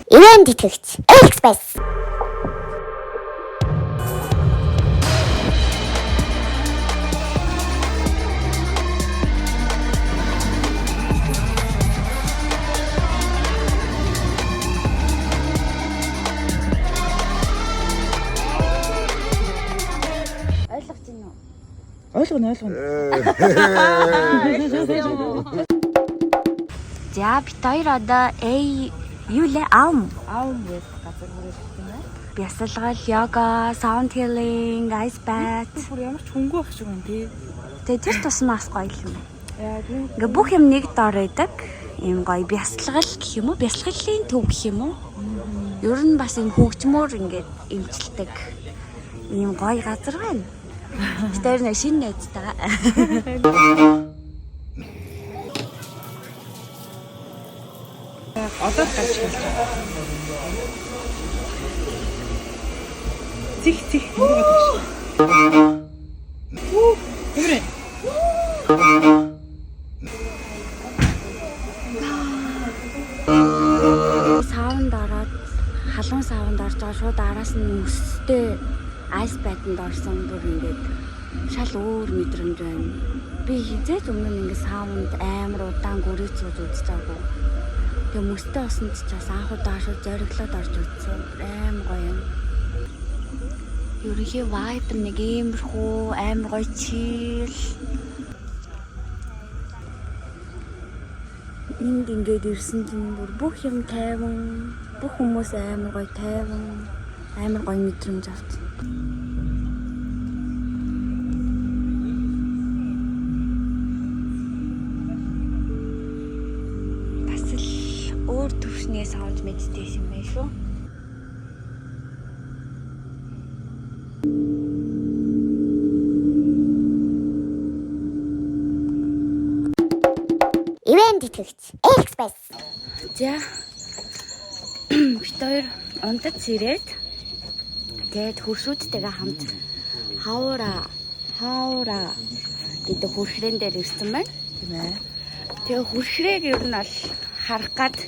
Ивент итгэгч Express. Ойлгож байна уу? Ойлгоно, ойлгоно. За, бит хоёр одоо A юу лээ? Аум. Аум гэж газар хүрээд ирсэн байна. Бясалгал, йога, sound healing, ice bath. Бүр ямар ч хөнгөө ах шиг байна тий. Тэгээ тэр тусмаас гоё юм. Яа тийм. Ингээ бүх юм нэг дор байдаг. Ийм гоё бясалгал гэх юм уу? Бясалгалын төв гэх юм уу? Ер нь бас юм хөгжмөр ингээд эмчилдэг ийм гоё газар байна. Бид хоёр нэг шинэ найзтайгаа. Одоо л гарч эхэлж байгаа. Цих цих мөрөд шиг. Үу, Ямар вэ? Саунд ороод халуун саунд орж байгаа, шууд араас нь мөстэй айс байтанд орсон, бүр ингээд шал өөр мэдрэмж байна. Би хизээч өмнө нь ингээд саунд амар удаан гүрийц сууж үзчихаагүй. Тэгээ мөстэй осонд ч бас анх удаа шууд зориглоод орж үзсэн. Аим гоё юм. Ерөнхий vibe нэг иймэрхүү амар гоё chill. Энд ингээд ирсэн чинь бүр бүх юм тайван, бүх хүмүүс амар гоё тайван, амар гоё мэдрэмж авч. Бас л өөр төвшний sound meditation байх шүү. Ивент итгэгч Express. За, бит хоёр унтад сэрээд тэгээд хөршүүдтэйгээ хамт хаура хаура гэдэг хөрхрэн дээр ирсэн байна. Тийм ээ. Тэгээ хөрхрээг ер нь бол харах гад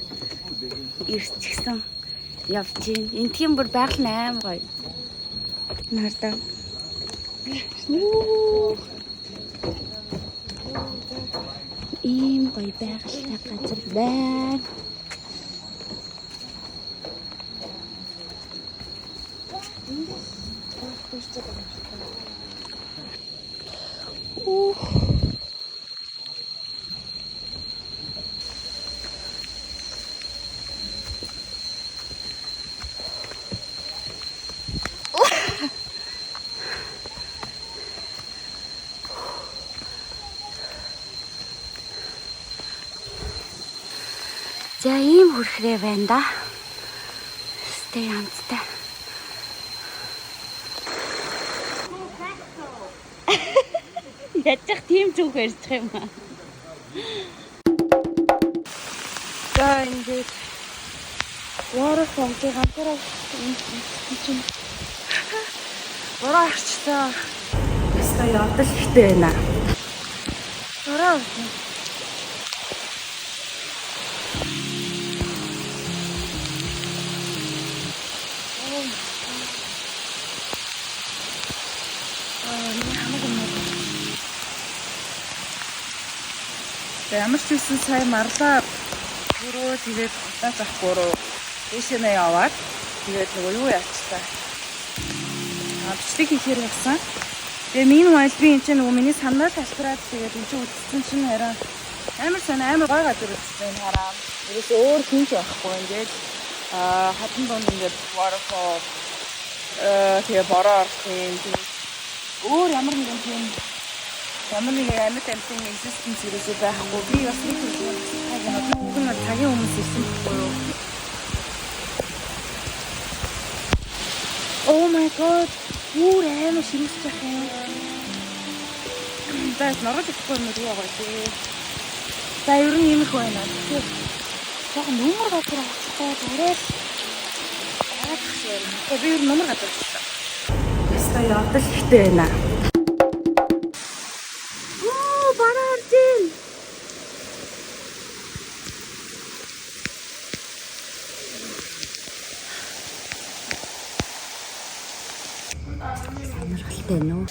ирчихсэн явж гин. Энтхийн бүр байгаль нь аим гоё. Нартаа. Ийм гоё байгальтай газар байна. За, ийм хөрхрээ байна да. Стэй янзтай. Ядчих тийм зүг ярьчих юм аа. За, ингээд waterfall-ыг ганцаараа чинь бороо арчсан. Өстой явдал ихтэй байна. Бороо арчсан. Аа, миний хамаг юм уу? За, ямар ч үсэн сая марлаа өрөө, тэгээд удаа зах гурав дээшээ нэ яваад тэгээд нөгөө юу яачлаа. Аа, бичлэг хийхээр явсан. Тэгээ meanwhile би энэ чинь нөгөө миний санаа шалтгаалаад тэгээд энэ чинь үлдсэн чинь хараа амар сайн, амар гой газар үлдсэн хараа. Ерөөсөө өөр хинч байхгүй, ингээд аа хатан дунд ингээд waterfall, тэгээ бороо орох юм. Тэгээд өөр ямар нэгэн тийм ямар нэгэн амьд амьтан existence ерөөсөө байхгүй. Би бас нэг төрлийн юм. Би уг нь цагийн өмнө ирсэн байхгүй юу? Oh my God. Бүр амар ширүүсэж ах юм. За, норгож өгөхгүй юм уу байгаа тий. За, ер нь иймэрхүү байна. Тэгэхээр жоохон нөмөр газар авчихтай зүгээр л айх шиг байна. Тэгээ би ер нь нөмөр газар авчихсан. Өстой явдал ихтэй байна. Оо, бараа орж ийн. Сонирхолтой нүү.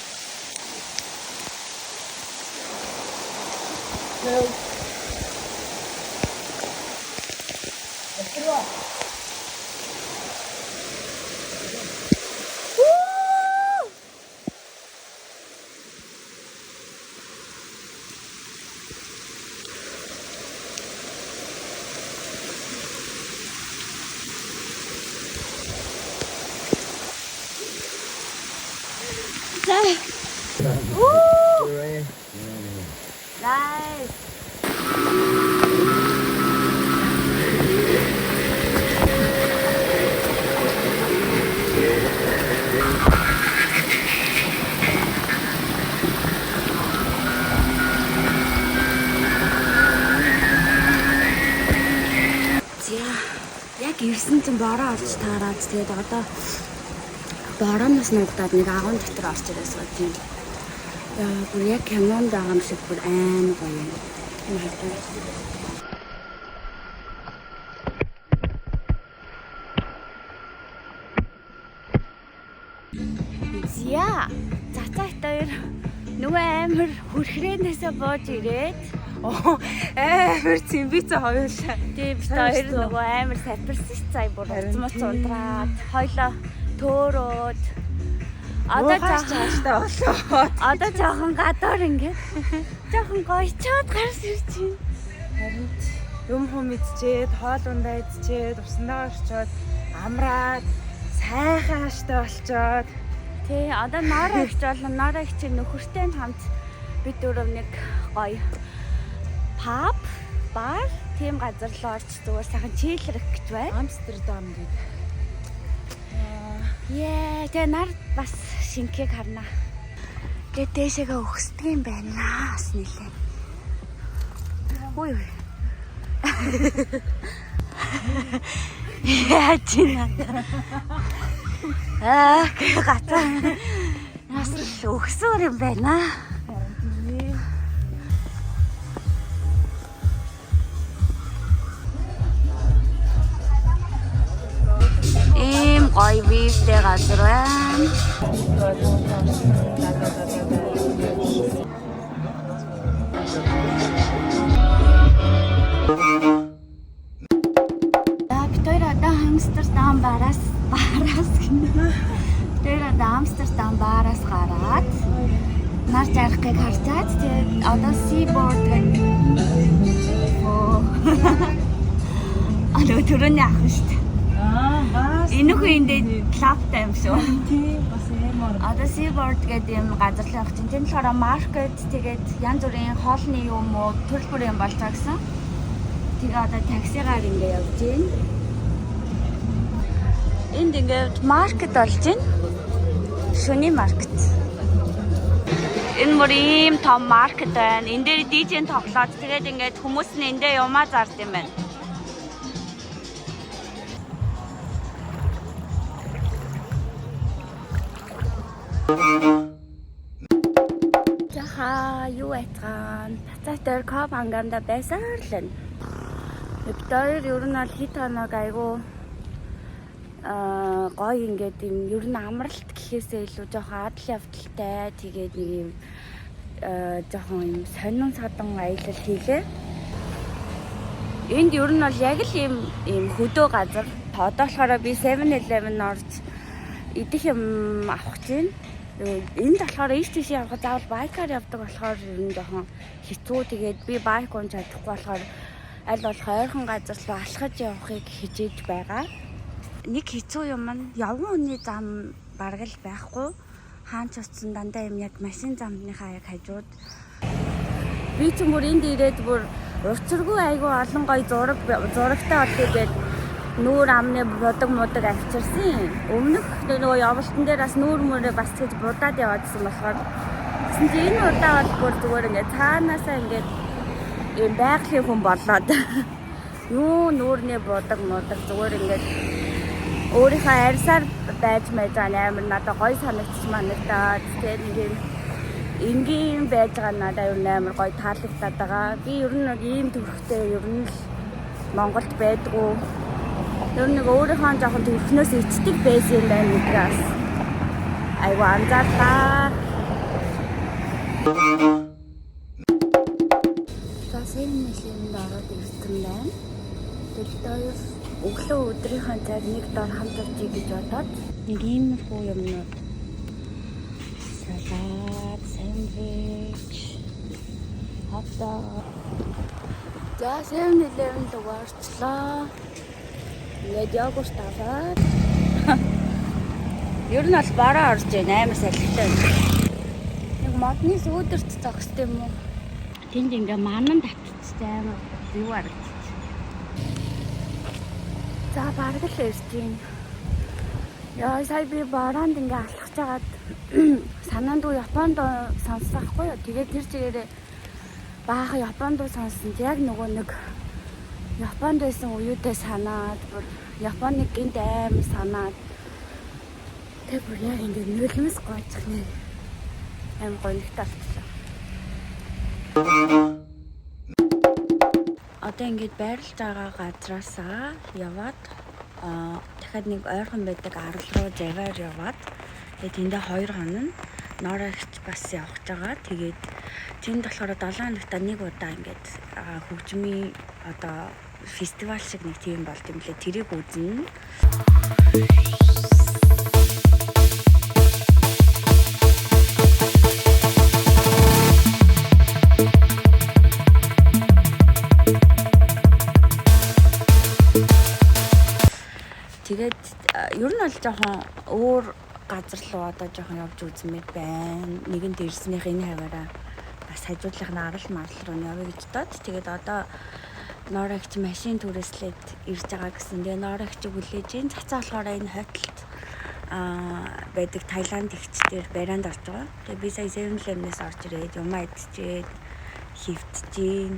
Nice. За, яг ирсэн чинь бороо орж таарад тэгээд одоо борооноос нуугдаад нэг агуун дотор орж ирээс гоо тийм. Яа, бүр яг кинонд байгаа юм шиг бүр амар гоё юм. Энэ хавтаа. За, цацаа хит хоёр нөгөө амар хөрхрэнээсээ бууж ирээд Амар цэмбицэ хоёулаа. тийм бит хоёр нөгөө амар сапирсан ш цай бүр уцмац унтраад хоёлоо төөрөөд одоо Уухаас жаахан чааштай болоо. одоо жоохон гадуур ингээд жоохон гоёчоод гарч ирж байна. Харин юм хүм идчихэд, хоол ундаа идчихэд, усандаа орчоод амраад сайхан ааштай болчоод Тий, одоо Нора ихч болон Нора ихч нөхөртэй нь хамт бид дөрөв нэг гоё паб, бар тийм газар л орж зүгээр сайхан чийлрэх гэж байна. Амстердам гэдэг. Яа, тэгээ нар бас шинкийг харна. Тэгээ дээшээгээ өгсдөг юм байна бас нилээ. Үй үй. Яа чи надаа. Аа, гацаа. Нас л өгсөөр юм байна. Ийм гоё вивтэй газар байна. За бид хоёр одоо Амстердам бараас бараас гинэ. Бид хоёр одоо Амстердам бараас гараад нар жаргахыг харчаад тэгээд одоо Seaboard гэдэг оо. Аа түрүүний ах нь шүү дээ. Аа, бас. Энэ хүн эндээ клабтай юм шүү. Тийм бас ямар. Одоо Seaboard гэдэг юм газар л явах чинь. Тэр нь болохоор маркет тэгээд янз бүрийн хоолны юм уу төрөл бүрийн юм болж байгаа гэсэн. Тэгээ одоо таксигаар ингээ явж гин. Энд ингээд маркет болж гин. Шөний маркет. Энэ бүр ийм том маркет байна. Энэ дээр DJ-н тоглоод тэгээд ингээд хүмүүс нь эндээ юмаа зард юм байна. Заха юу айцгаан. Цацаатай Копанганда байсан л байна. Бид хоёр ер нь бол хит хоног айгу аа гоё ингээд юм ер нь амралт гэхээсээ илүү жоохон адал явдалтай тэгээд нэг юм жоохон юм сонин садан аялал хийлээ. Энд ер нь бол яг л ийм ийм хөдөө газар. Одоо болохоор би 7-Eleven орж идэх юм авах гэж байна. Энд болохоор ийш тийш явах заавал байкаар явдаг болохоор ер нь жоохон хэцүү. Тэгээд би байк унж чадахгүй болохоор аль болох ойрхон газар руу алхаж явахыг хичээж байгаа. Нэг хэцүү юм нь явган хүний зам бараг л байхгүй. Хаан ч утсан дандаа юм яг машин замныхаа яг хажууд. Би ч бүр энд ирээд бүр учиргүй айгүй олон гоё зураг зурагтай болъё гээд нүүр амны будаг мудаг авчирсан. Өмнөх нөгөө явалтан дээр бас нүүр мөрөө бас гэж будаад яваадсан болохоор тэгсэн чинь энэ удаа бол бүр зүгээр ингээд цаанаасаа ингээд ийм байгалийн хүн болоод юу нүүрний будаг мудаг зүгээр ингээд өөрийнхөө арьсаар байж мэж байгаа амар надад гоё санагдчих манагдаад тэгээд нэг юм энгийн байж байгаа надад ер нь амар гоё таалагдаад байгаа. Би ер нь нэг ийм төрхтэй ер нь л Монголд байдгүй. Ер нь нэг өөрийнхөө жоохон төрхнөөс ичдэг байсан юм байна гэдгээс. Айгу анзаарлаа. За 7-Eleven-д ороод ирсэн байна. Тэгэл хоёр өглөө өдрийнхөө цаг нэг дор хамт очие гэж бодоод нэг иймэрхүү юмнууд салат, сэндвич, хот-дог. За 7-Eleven руу орчлоо. Ингээд йогурт аваад ер нь бол бараа орж байна, амар салхитай байна. Нэг модны сүүдэрт зогсд юм уу? Тэнд ингээ манан татчихсан амар юу харагдчих. За бараг л ирж байна. Яа сая би бараанд ингээ алхаж хагаад санаанд уу Японд сонссон байхгүй юу? Тэгээд тэр чигээрээ баахан Японд дуу сонссон. Яг нөгөө нэг Японд байсан үеүдээ санаад бүр Японыг гинт амар санаад тэг бүр яг ингээ нулимс гоочих нэ. Амар гонигтай болчихлоо. Одоо ингээд байрлаж байгаа газраасаа яваад дахиад нэг ойрхон байдаг арал руу завиар яваад тэгээд тэндээ 2 хоног Норвегт бас явах гэж байгаа. Тэгээд тэнд болохоор 7 хоногт нэг удаа ингээд хөгжмийн одоо фестивал шиг нэг тийм болд юм лээ. Тэрийг үзнэ. Тэгээд ер нь бол жоохон өөр газар руу одоо жоохон явж үзмээр байна. Нэгэнт ирснийх энэ хаваараа бас хажуудлах нь арал марал руу явъя гэж бодоод тэгээд одоо Норвегч машин түрээслээд ирж байгаа гэсэн. Тэгээ Норвегчийг хүлээж ин цацаа болохоор энэ хотелд байдаг Таиланд эгчдэр барианд орж байгаа. Тэгээ би сая 7-Eleven-ээс орж ирээд юмаа идчихэд хөвтөж.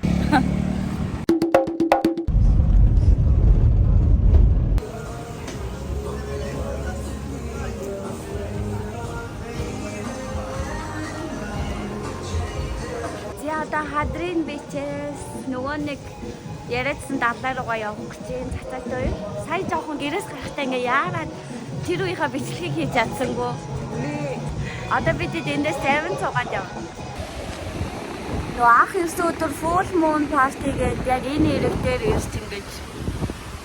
За одоо Haad Rin beach-ээс нөгөө нэг яриадсан далай руугаа явах гэж байна. Цацаатай хоёр. Сая жоохон гэрээс гарахтаа ингээ яарад тэр үеийнхаа бичлэгийг хийж чадсангүй. Одоо бид эндээс 50 цугаад явна. Нөгөө анх ирсэн өдөр full moon party гэдэг яг энэ эрэг дээр ирж ингэж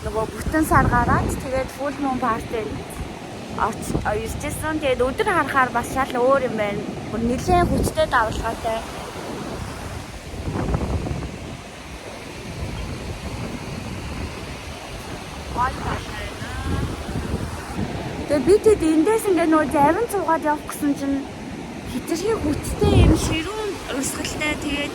нөгөө бүтэн сар гараад тэгээд full moon party иржсэн. Тэгээд өдөр харахаар бас шал өөр юм байна. Бүр нэлээд хүчтэй давлгаатай. Тэгээ би тэд эндээс ингээ нөгөө завин цугаад явах гэсэн чинь хэтэрхий хүчтэй юм ширүүн урсгалтай. Тэгээд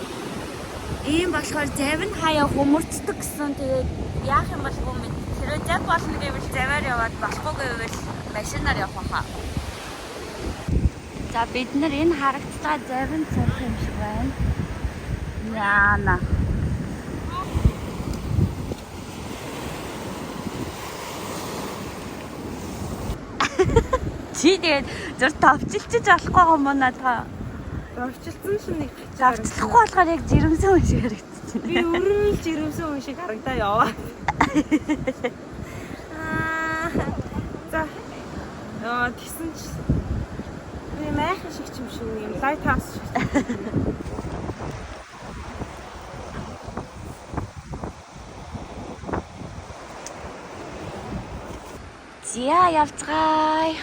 ийм болохоор завин хаяа хөмөрцдөг гэсэн. Тэгээд яах юм бол бүү мэд. Хэрвээ зав болно гэвэл заваар яваад болохгүй гэвэл машинаар явах хаа. За бид нар энэ харагдаж байгаа завин цуух юм шиг байна. Яана. Чи тэгээд зур товчилчих болохгүй юм уу надаа? Орчилсан шин нэг Товчлохгүй болохоор яг жирэмсэн хүн шиг харагдчихэв. Би өрөөл жирэмсэн хүн шиг харагдаа яваа. За. Тэгсэн чи би майхан шиг юм шиг юм lighthouse шиг. Зя явцгаая.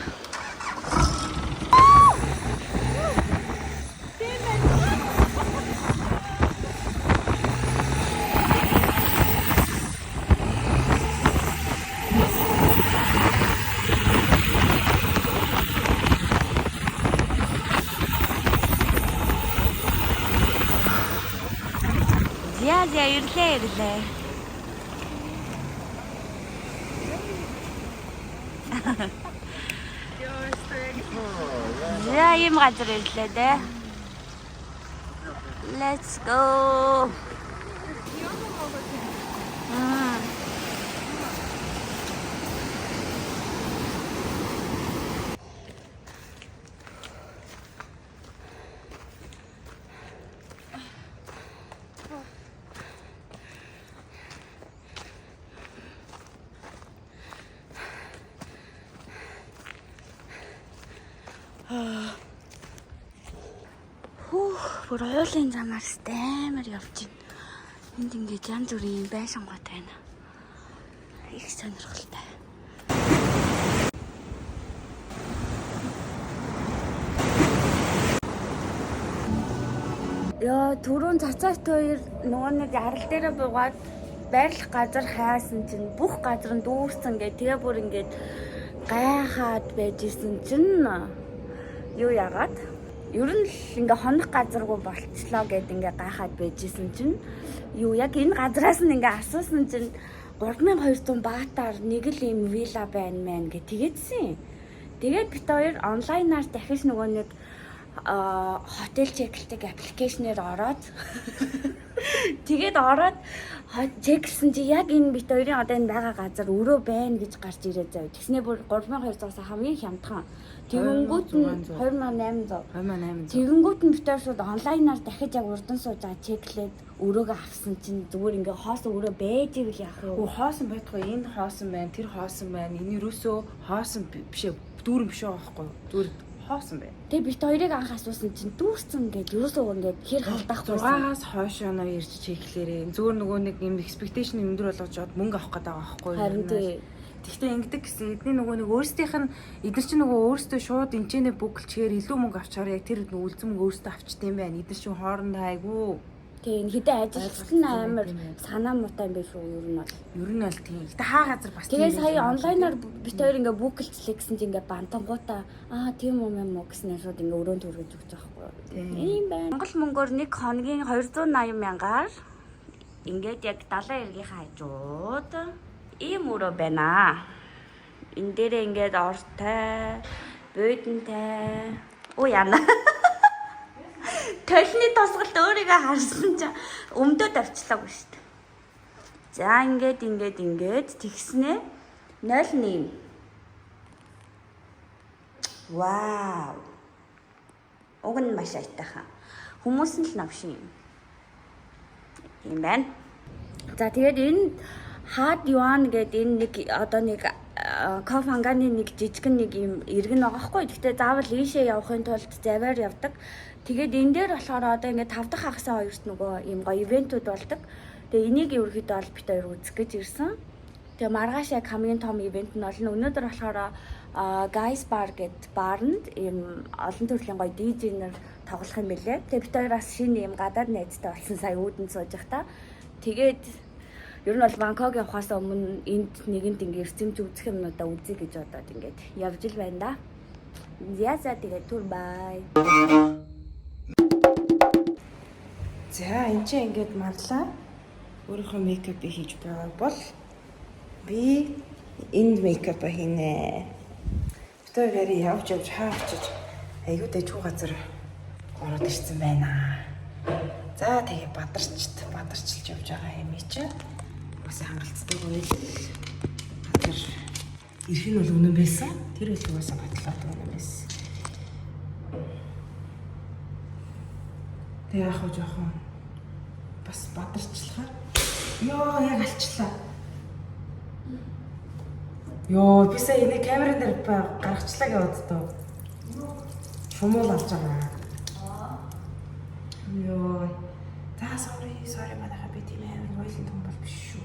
Зя зя ирлээ ирлээ. За ийм газар ирлээ дээ. Let's go. Хүүх, бүр уулын замаар амар явж байна. Энд ингээд янз бүрийн байшингууд байна. Их сонирхолтой. Йоо, түрүүн цацаат хоёр нөгөө нэг арал дээрээ буугаад байрлах газар хайсан чинь бүх газар нь дүүрсэн гэ. Тэгээ бүр ингээд гайхаад байж исэн чинь юу яагаад? Ер нь л ингээ хонох газаргүй болчлоо гэд ингээ гайхаад байж исэн чинь юу яг энэ газраас нь ингээ асуусан чинь 3200 баатаар нэг л юм вилла байна мэн гэ тэгээдсэн. Тэгээд бид хоёр онлайнаар дахиж нөгөө нэг hotel check лдэг application ээр ороод тэгээд ороод check лсэн чи яг энэ бид хоёрын одоо энэ байгаа газар өрөө байна гэж гарч ирээ заяа. Тэгснээ бүр 3200-аас хамгийн хямдхан. Тэгэнгүүт нь 2800. 2800. Тэгэнгүүт нь бид хоёр шууд онлайнаар дахиж яг урдан сууж байгаа check лээд өрөөгөө авсан чинь зүгээр ингээ хоосон өрөө байж ивэл яах вэ? Үгүй, хоосон байтугай, энэ хоосон байна, тэр хоосон байна. Энэ юусоо хоосон биш ээ, дүүрэн биш байгаа байхгүй юу? Зүгээр хоосон байна. Тэгээ бид хоёрыг анх асуусан чинь дүүрсэн гэж ерөөсөө ингээд хэр халдаахгүй. 6-аас хойш оноо ирж check лээрээ. Зүгээр нөгөө нэг юм expectation өндөр болгож жоод мөнгө авах гэдэг байгаа байхгүй юу? Харин тий. Тэгвэл ингэдэг гэсэн эдний нөгөө нэг өөрсдийнх нь эдгээр чинь нөгөө өөрсдөө шууд энчэнэ book лчгээр илүү мөнгө авчаар яг тэр үлзэн мөнгө өөрсдөө авчт юм байна. Эдгээр чинь хоорондоо айгүй. Тэгээ энэ хэдэн ажилтсан нь амар санаа муутай юм биш үү ер нь бол. Ер нь бол тийм. Гэтэ хаа газар бас Тэгээ тийм сая байж байгаа. онлайнаар бид хоёр ингээ book лчлээ гэсэн чинь ингээ бантангуудаа аа тийм юм юм уу гэснээр шууд ингээ өрөөнд хүргэж өгч байгаа байхгүй юу. Тийм. Ийм байна. Монгол мөнгөөр нэг хоногийн 280 мянгаар ингээд яг далайн эргийнхээ хажууд ийм өрөө байна. Энэ дээрээ ингээд ортой, буудантай. Оо яана. Толны тусгалд өөрийгөө харсан чинь өмдөө тавьчлаагүй шүү дээ. За ингээд ингээд ингээд тэгснэ 08. Вау. Уг нь маш аятайхан. Хүмүүс нь л навшин юм. Тийм байна. За тэгээд энэ Хад Юан гэдэг энэ нэг одоо нэг Ко Фанганы нэг жижигэн нэг юм иргэн байгаа хгүй. Гэхдээ заавал ийшээ явахын тулд завиар явдаг. Тэгээд энэ дээр болохоор одоо ингээд 5 дахь хагас хоёрт нөгөө юм гоё event үүд болдог. Тэгээ энийг ерөөхдөө бол бид хоёр үзэх гэж ирсэн. Тэгээ маргааш яг хамгийн том event нь болно. Өнөөдөр болохоор Guys Bar гэд баранд ийм олон төрлийн гоё DJ-нэр тоглох юм бэлээ. Тэгээ бид хоёр бас шинэ ийм гадаад найзтай болсон сая үүдэнд сууж явах та. Тэгээд ер нь бол Бангкок явахаас өмнө энд нэгэнт ингээ эрчимч үзэх юмнуудаа үзье гэж бодоод ингээд явж ил байна да. За тэгээд түр бай. За энэ чинь ингээд марлаа. Өөрийнхөө makeup ыг хийж байгаа бол би энд makeup аа хийнэ. Бид хоёр арай явж явж хаа очиж аягүй дэжгүй газар ороод ирсэн байна. За тэгээ бадарчилж явж байгаа юм чинь. Бас хангалттай гоё л газар ирэх нь бол үнэн байсан. Тэр үл угаасаа батлаад үнэн байсан. Тэгээ яг хөө жоохон бас бадарчлахаар ёо яг алчлаа. Ёо би сая энийг камерын дээр гаргачлаа гэж боддоо. Шумуул авч байгаа. Ёо. За sorry, sorry манайхаа би тийм амар violent хүн бол биш шүү.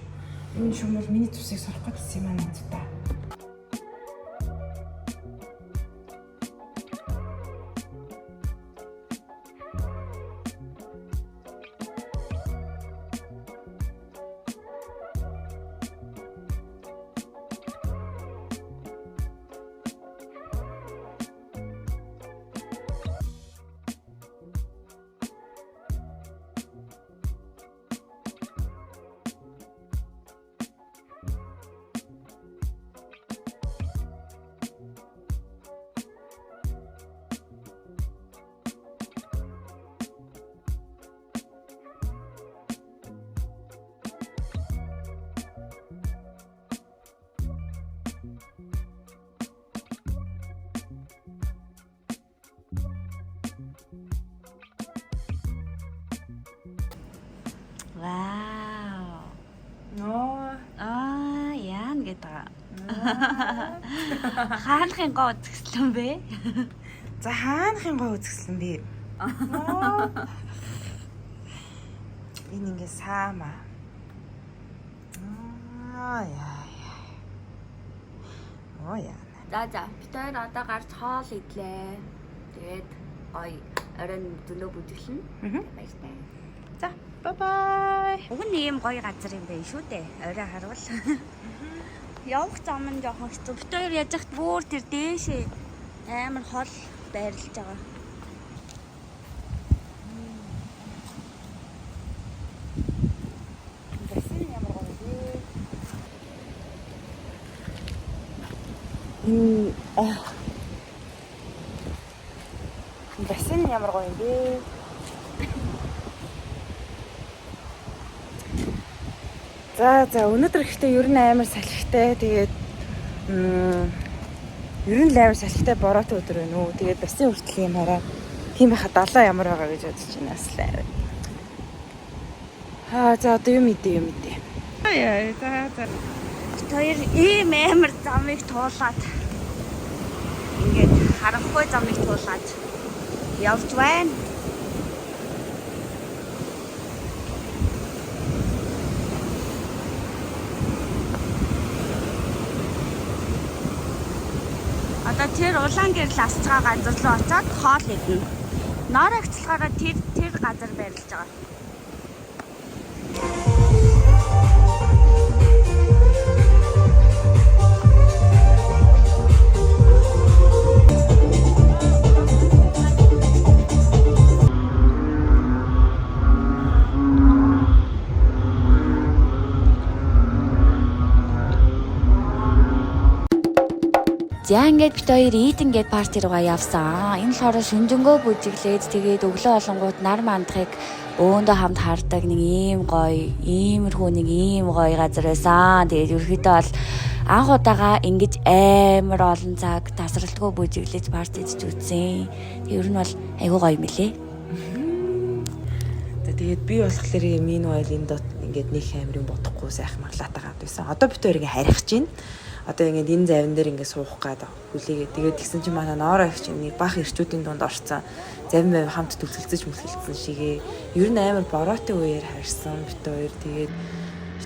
Энэ шумуул миний цусыг сорох гэсэн юм аа надад. Вау. Ноо. Аа, яана гэдэг. Хаанхын гоо үзэсгэлэн бэ? За хаанахын гой үзэсгэлэн бэ? Энэ ингээ саама. Аа яа яа. Оо яа. За за, бид хоёр одоо гарч хоол идлээ. Тэгээд гоё оройн зөнөө бүжиглэнэ. Баяртай. За, bye bye. Уг нь ийм гоё газар юм байна шүү дээ. Орой харуул. Явах зам нь жоохон хэцүү. Бид хоёр яж хат бүр тэр дээшээ амар хол байрлаж байгаа. Бассейн ямар гоё вэ? Мм. Бассейн ямар гоё юм бэ? За за өнөөдөр ихтэй ер нь амар салхитай. Тэгээд ер нь л амар салхитай бороотой өдөр байна уу. Тэгээд бассейн хүртэл юм хараа. Тийм байхад далаа ямар байгаа гэж бодож байна бас л амар. Аа за одоо юм идэ юм идэ. Яа за за. Бид хоёр ийм амар замыг туулаад ингээд харанхуй замыг туулаад явж байна. Одоо тэр улаан гэрэл асж байгаа газар руу очиод хоол идэнэ. Норогцлохороо тэр газар байрлаж байгаа. За ингээд бит хоёр Eden гээд парти руугаа явсан. Энэ болохоор шүнжэнгөө бүжиглээд тэгээд өглөө олонгууд нар мандахыг өөндөө хамт хардаг нэг ийм гоё, иймэрхүү нэг ийм гоё газар байсан. Тэгээд ерөөхдөө бол анх удаага ингэж амар олон цаг тасралтгүй бүжиглэж парти хийж үзсэн. Тэгээд ер нь бол айгүй гоё юм лээ. За тэгээд би болохоор meanwhile энэ дот ингээд нэг амир юм бодохгүй сайхан марлаатайгаа байсан. Одоо бид хоёр ингээд харих чинь. Одоо ингээд энэ завин дээр ингээд суух гад хүлээгээ. Тэгээд тэгсэн чинь манай Нора их чинь нэг бах ирчүүдийн дунд орцсон. Завин байв хамт түлхэлцэж мүлхэлцсэн шигээ. Ер нь амар бороотой үеэр харьсан бид хоёр. Тэгээд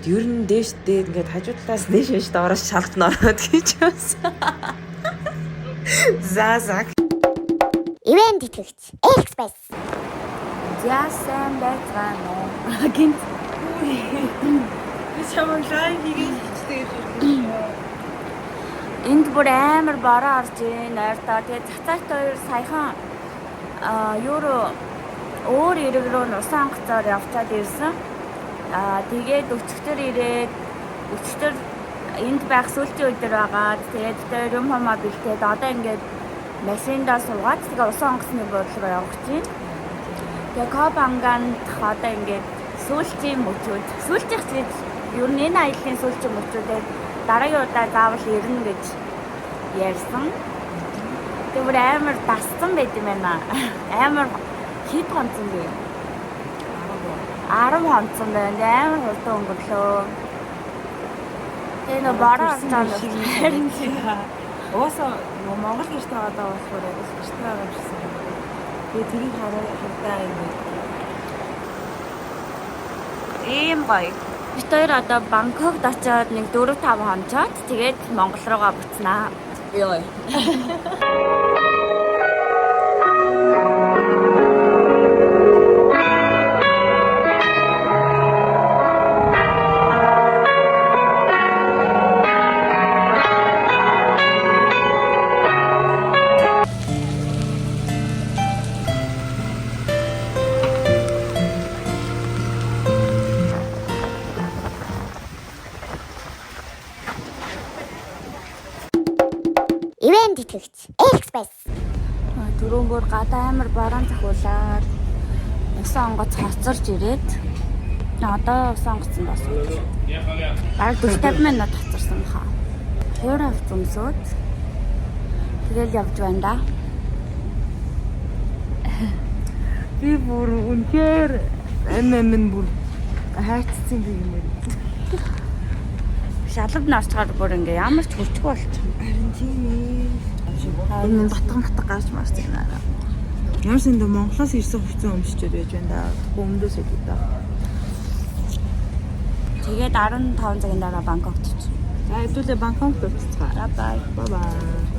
ер нь дээш дээд ингээд хажуу талаас дээш дээш доороос шалт нороод гэж байсан. За за. Ивент итгэгч. Экспресс. За сайн байцгаана уу? Гинт Би чамайг live хийгээд хичдэг гэж байна. Энд бүр амар бороо орж ийн ойртоо. Тэгээд цацаат хоёр саяхан юу руу өөр эрэг рүү нусан онгоцоор явчаад ирсэн. Аа тэгээд өчигдөр ирээд өчигдөр энд байх сүүлчийн өдөр байгаад тэгээд тэр юм хамаа бэлтээд одоо ингээд машиндаа суугаад тэгээ усан онгоцны буудлын руу явах гэж байна. Тэгээ Копанганд одоо ингээд сүүлчийн мөчүүд сүүлчийнх гэж ер нь энэ аяллаа сүүлчийн мөчүүдээр дараагийн удаа заавал ирнэ гэж ярьсан. Тэгээ бүр амар дассан байт юм байна. Амар хэд гонцсон бэ? 10 хонцсон байна. Тэгээ амар хурдан өнгөрлөө. Тэгээ нөө бороо орж байгаа юм харин Угаасаа нөгөө Монгол гэрт байгаа даа болохоор яг л гэрт байгаа юм шиг санагдав. Тэгээ тэрийг хараа хардаа юм. Ийм гоё. Бид хоёр одоо Бангкокт очиод нэг 4 5 хонцоод тэгээд Монгол руугаа буцнаа. Йой. Ивент итгэгч. Экспресс. Түрүүн бүр гадаа амар борон захиулаад усан онгоц хоцорч ирээд одоо усан онгоцонд бас. Бараг 40 50 минут хоцорсон баха. Хуур авч өмсөөд тэгэл явж байна да. Би бүр үнэхээр ам ам нь бүр хайцсан би юм байна. Шалавд нь орчхоор бүр ингээ ямар ч хүчгүй болчих. Харин тийм ээ. Энэ батга матга гарч марсан юм аа. Ямар ч юм Монголоос ирсэн хувцас өмсчөөд байж байна да. Тэгэхгүй өмдөөс үү да. Тэгээд 15 цагийн дараа Бангкокт очив. За хэдүүлээ Бангкокт уулзцгаая. Bye bye. Bye bye.